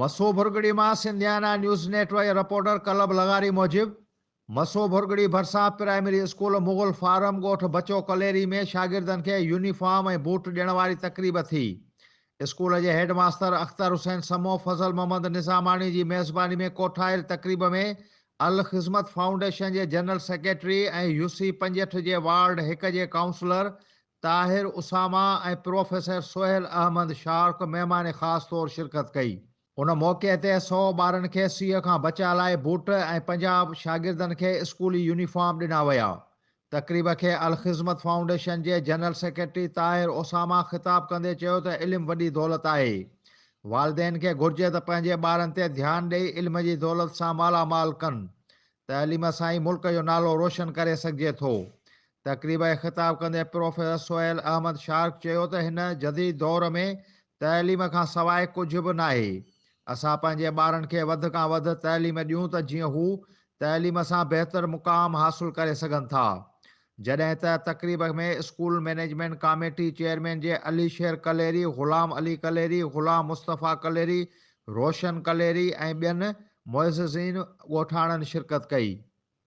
مسو ڀرڳڙي مان Sindhiana news net work reporter club لغاري موجب، مسو ڀرڳڙي ڀرسان پرائمري اسڪول مغل فارم ڳوٺ بچو ڪليري ۾ شاگردن کي يونيفارم ۽ بوٽ ڏيڻ واري تقريب ٿي. اسڪول جي هيڊ ماستر اختر حسين سمو فضل محمد نظاماڻي جي ميزباني ۾ ڪوٺايل تقريب ۾ الخدمت فائونڊيشن جي جنرل سيڪريٽري ۽ يوسي 65 جي وارڊ 1 جي councillor Tahir Usama ۽ professor Sohail Ahmed Sharq مهمان خاص طور شرڪت ڪئي. ان موقعي تي 100 ٻارن کي سيء کان بچاء لاء بوٽ ۽ 50 شاگردن کي اسڪولي يونيفارم ڏنا ويا. تقريب کي الخدمت فائونڊيشن جي جنرل سيڪريٽري طاهر اسامه خطاب ڪندي چيو ته علم وڏي دولت آهي. والدين کي گهرجي ته پنهنجي ٻارن تي ڌيان ڏئي علم جي دولت سان مالا مال ڪن. تعليم سان ئي ملڪ جو نالو روشن ڪري سگهجي ٿو. تقريب کي خطاب ڪندي پروفيسر سهيل احمد شارق چيو ته هن جديد دور ۾ تعليم کان سواء ڪجهه به ناهي. اسان پنهنجي ٻارن کي وڌ کان وڌ تعليم ڏيون ته جيئن هو تعليم سان بهتر مقام حاصل ڪري سگهن ٿا. جڏهن ته تقريب ۾ اسڪول مئنيجمينٽ ڪاميٽي چيئرمين جي علي شير ڪليري، غلام علي ڪليري، غلام مصطفيٰ ڪليري، روشن ڪليري ۽ ٻين معززين ڳوٺاڻن شرڪت ڪئي.